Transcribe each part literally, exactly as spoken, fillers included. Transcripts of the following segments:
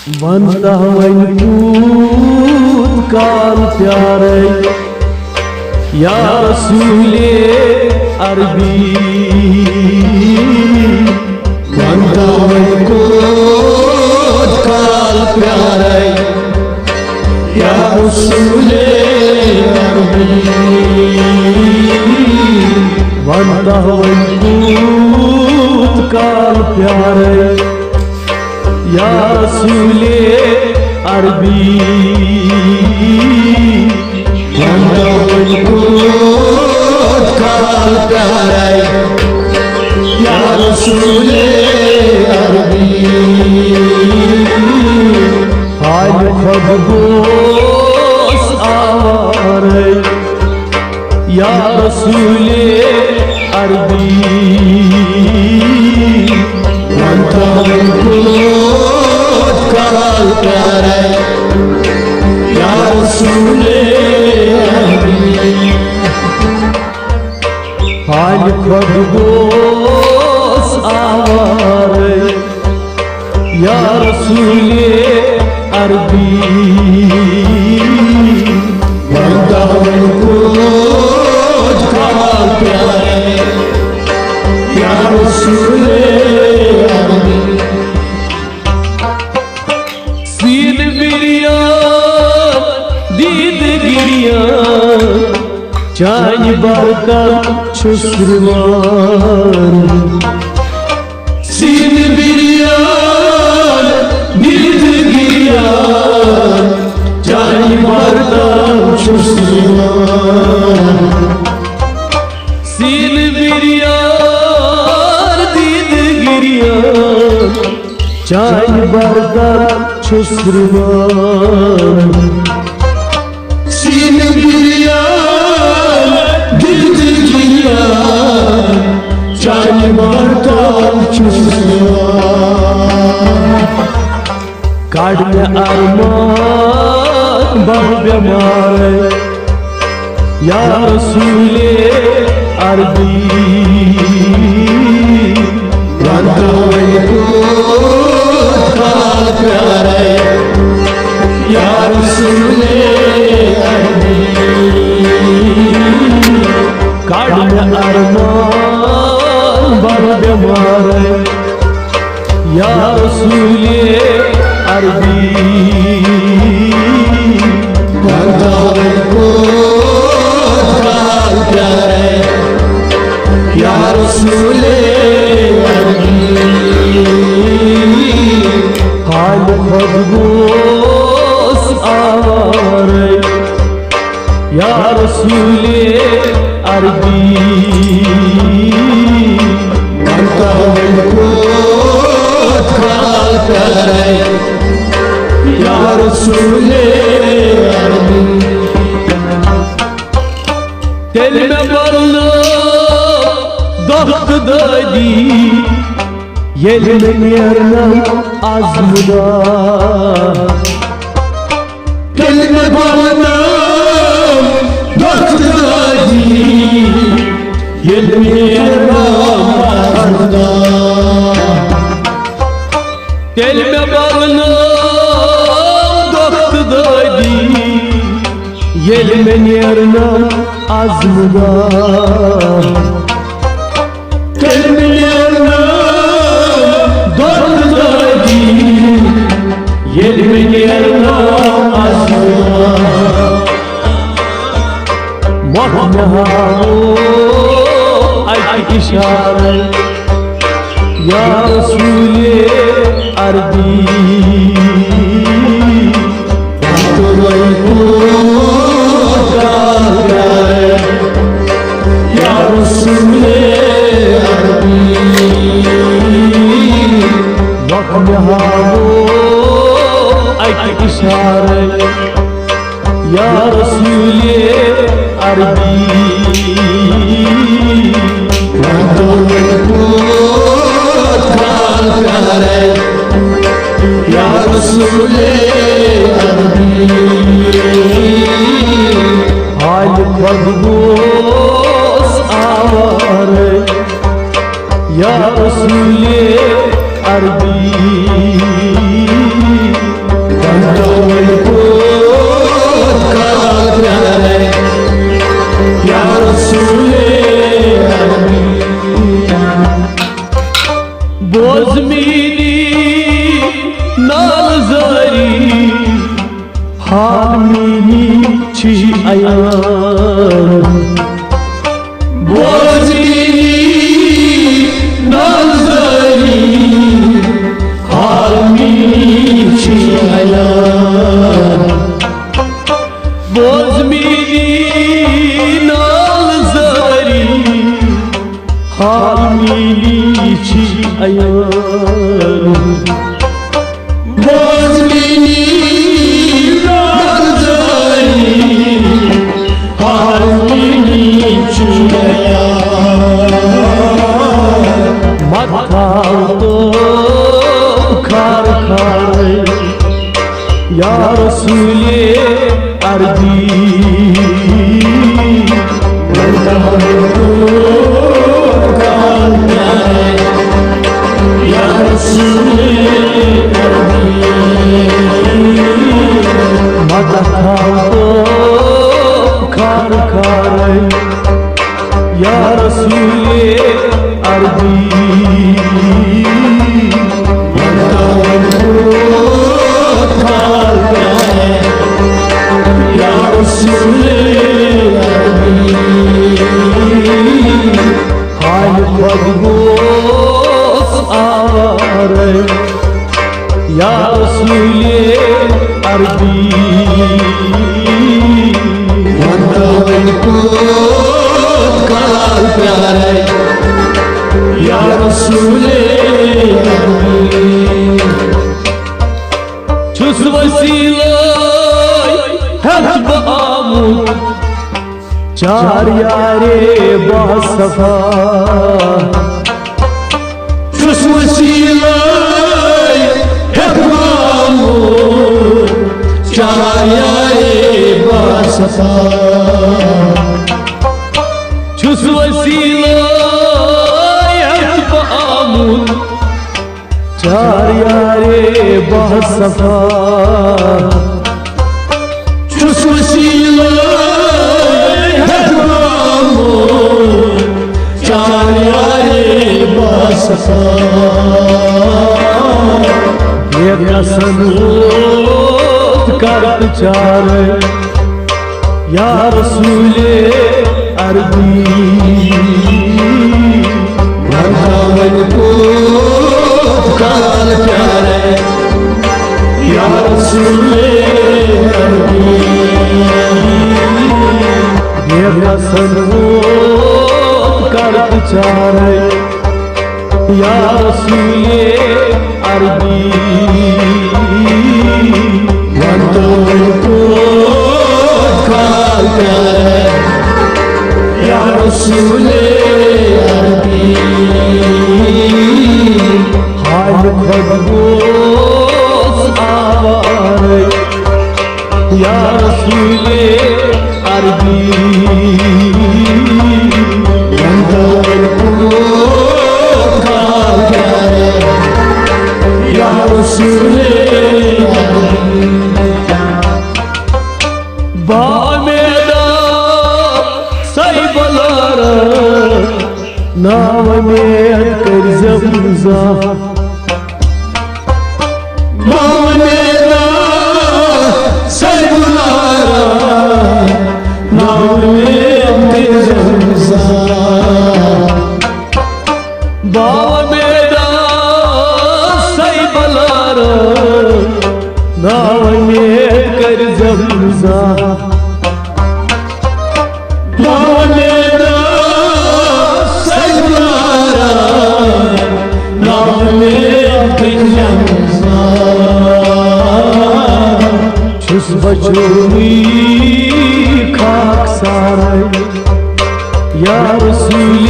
ونتا وۄنۍ کوٗت کال پیارے یا رسول عربی، ونتا وۄنۍ کوٗت کال پیارے یا رسول عربی، ونتا وۄنۍ کوٗت کال پیارے یا رسول عربی، ونتا وۄنۍ کوٗت کال پیارے یا رسول عربی، حالہِ خود گوس آوارے یا رسول عربی، ونتا وۄنۍ کوٗت کال پیارے یا رسول عربی، حالہِ خود گوس آوارے یا رسول عربی، ونتا وۄنۍ کوٗت کال پیارے یا رسول عربی۔ سیٖنہٕ بِریان، دیٖدٕ گِریان، چانہِ برکت چھُس رُوان۔ سیٖنہٕ بِریان، دیٖدٕ گِریان، چانہِ برکت چھُس رُوان۔ سیٖنہٕ بِریان، دیٖدٕ گِریان، چانہِ برکت چھُس رُوان۔ سیٖنہٕ بِریان، دیٖدٕ گِریان، چانہِ برکت چھُس رُوان۔ کڑ مےٚ ارمان بہٕ بٮ۪مارے یا رسول عربی، ونتا وۄنۍ کوٗت کال پیارے یا رسول عربی، کڑ مےٚ ارمان بہٕ بٮ۪مارے یا رسول عربی، ونتا وۄنۍ کوٗت کال پیارے یا رسول عربی، حالہِ خود گوس آوارے یا رسول عربی، ونتا وۄنۍ کوٗت کال پیارے یا رسول عربی۔ تیٚلہِ مےٚ پرنٲو دۄہ تہٕ دٲدی، ییٚلہِ مےٚ نیرنم از مُدام۔ تیٚلہِ مےٚ پرنٲو دۄہ تہٕ دٲدی، ییٚلہِ مےٚ نیرنم از مُدام۔ تیٚلہِ مےٚ پرنٲو دۄہ تہٕ دٲدی، ییٚلہِ مےٚ نیرنم از مُدام۔ تیٚلہِ مِلے نہٕ دۄہ دٲدی، ییٚلہِ مےٚ نیرنو از۔ مۄکھ مےٚ ہاوو اَکہِ اِشارٕ، یا رسول عربی۔ تُلے کوٗت کال پیارے، یا رسول عربی۔ وقت مےٚ ہاوو اَکہِ اِشارے، یا رسول عربی۔ وَنتو کوٗت کال پیارے، یا رسول عربی۔ حالہِ خۄد گوس آوارے، یا رسول عربی۔ میری نالزاری، حال میری چھی عیان۔ بوز میری نالزاری، حال میری چھی عیان۔ بوز میری نالزاری، حال میری چھی عیان۔ بوز میری نالزاری، حال میری چھی عیان۔ مت تھاو تو کھار کھارے، یا رسول عربی۔ یا رسول عربی۔ مدح تھاو تو کھار کھارے، یا رسول عربی۔ یا رسول عربی۔ حال خود گوس آوارے، یا رسول عربی۔ وندن کوت کال پیارے، یا رسول عربی۔ چھُس وسیلے ہٮ۪تھ بہٕ آمُت، چار یارے با صفا۔ چھُس وسیلے ہٮ۪تھ بہٕ آمُت، چار یارے با صفا۔ چھُس وسیلے ہٮ۪تھ بہٕ آمُت، چار یارے با صفا۔ چھُس وسیلے ہٮ۪تھ بہٕ آمُت، چار یارے با صفا۔ بے کسن ووت کر تہٕ چارے، یا رسول عربی۔ وندن کوت کال پیارے، یا رسول عربی۔ بے کسن ووت کر تہٕ چارے، یا رسول عربی۔ وندن کوت کال پیارے، یا رسول عربی۔ حال خود گوس آوارے، یا رسول عربی۔ وندن کوت کال پیارے، یا رسول عربی۔ با امیدا ساے بلارا، نا امید کٔرۍ زٮ۪م زانٛہہ۔ با امیدا ساے بلارا، نا امید کٔرۍ زٮ۪م زانٛہہ۔ با امیدا ساے بلارا، نا امید کٔرۍ زٮ۪م زانٛہہ۔ با امیدا ساے بلارا، نا امید کٔرۍ زٮ۪م زانٛہہ۔ چھُس بچومُت خاک سارے، یا رسول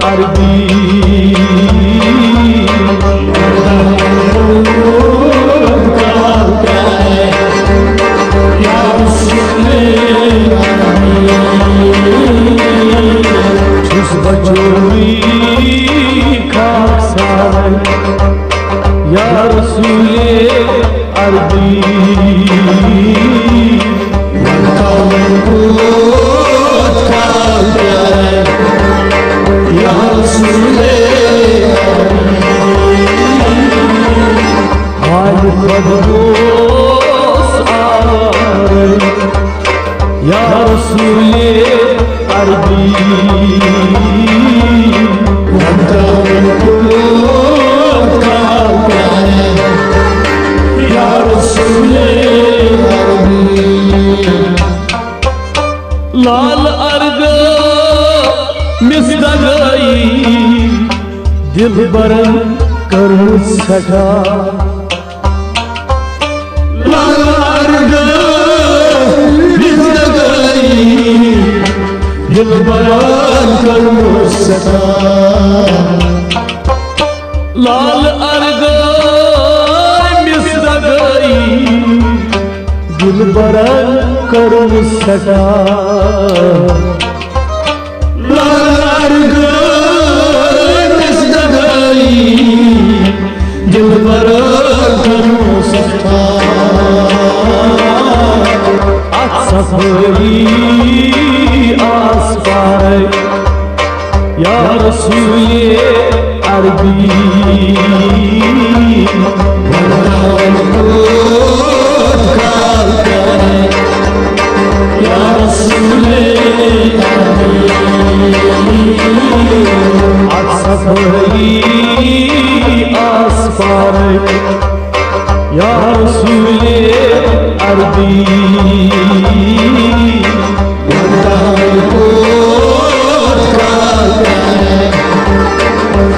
عربی۔ یا رسول عربی۔ چھُس بچومُت خاک سارے، یا رسول عربی۔ وندن کوت کال پیارے، یا رسول عربی۔ بہٕ گوس آوارَے، یا رسول عربی۔ یا رسول عربی۔ لال ارغ مصداقی دلبرن کٔرمٕژ سٮ۪ٹھاہ۔ لال ارغ مصداقی دلبرن کٔرمٕژ سٮ۪ٹھاہ۔ لال ارغ مصداقی دلبرن کٔرمٕژ سٮ۪ٹھاہ۔ لال ارغ مصداقی دلبرن کٔرمٕژ سٮ۪ٹھاہ۔ اتھ صفٲیی آس پارے، یا رسول عربی۔ یا رسول عربی۔ اتھ صفٲیی آس پارے، یا رسول عربی۔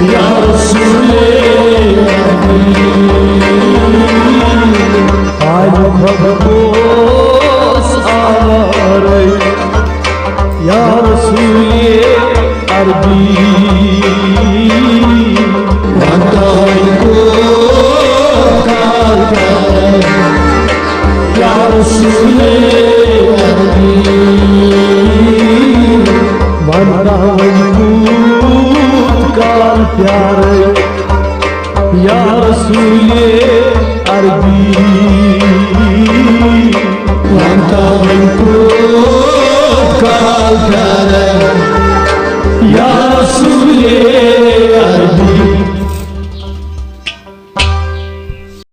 یا رسول عربی۔ آلُک حب گوس آوارَے، یا رسول عربی۔ وۄنۍ کوٚت کال پیارے، یا رسول عربی۔ وۄنۍ کوٚت کال پیارے، یا رسول عربی۔ وۄنۍ